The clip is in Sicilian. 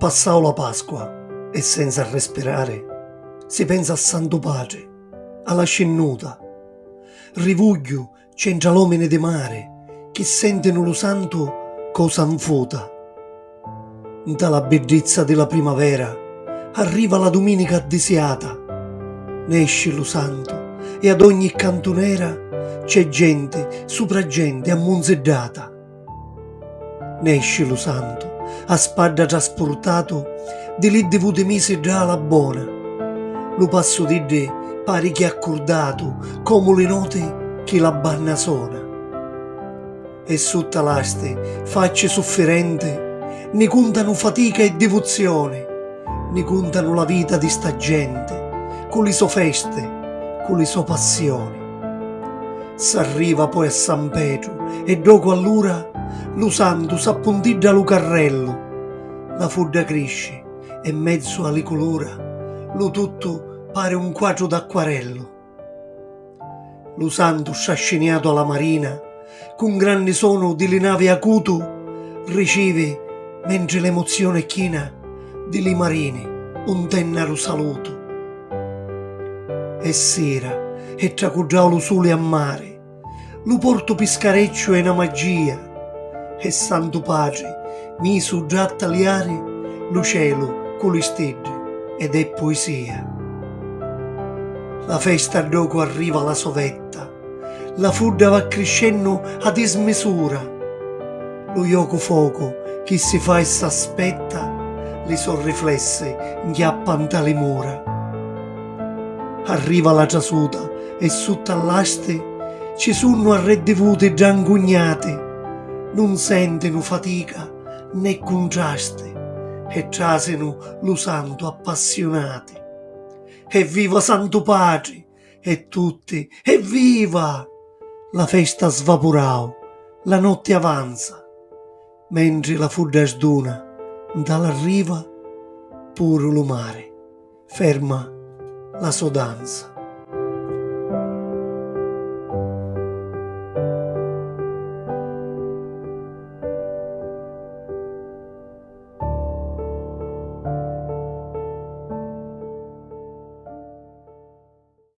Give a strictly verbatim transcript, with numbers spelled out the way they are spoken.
Passau la Pasqua e senza respirari si pensa a Santu Patri, a la scinnuta. Rivugghiu c'entra l'omini di mari chi sentinu lu santu cosa nfuta. Nta la biddizza di la primavera arriva la duminica disiata. Nesci lu santu e ad ogni cantunera c'è genti supra genti ammunziddata. Nesci lu santu, a spadda traspurtatu di li divuti misi ddà a la bona. Lu passu d'iddi pari chi è accurdatu comu li noti chi la banna sona. E sutta l'asti facci suffirenti ni cuntanu fatica e divuzioni, ni cuntanu la vita di sta genti cu li so festi, cu li so passioni. S'arriva poi a San Petru e ddocu allura lu santu s'appuntidda a lu carrellu. La fudda crisci e mezzu a li culura lu tuttu pari un quatru d'acquarellu. Lu santu strasciniatu a la marina cu un granni sonu di li navi acutu ricivi mentri l'emozioni è china di li marini un tennaru salutu. È sira e tracuddau lu suli a mari, lu portu piscarecciu è na magia e Santu Patri misu ddà a taliari lu celu cu li stiddi ed è puisia. La festa ddocu arriva a la so vetta, la fudda va criscennu a dismisura. Lu jocu focu chi si fa e s'aspetta li so riflessi nchiappa nta li mura. Arriva la trasuta e sutta all'asti ci sunnu arreddivuti ddà ncugnati, nun sentinu fatica né cuntrasti e trasinu lu santu appassiunati. Evviva Santu Patri! E tutti: "Evviva!" La festa svapurau, la notti avanza, mentri la fudda sduna nta la riva, puru lu mari ferma la so danza.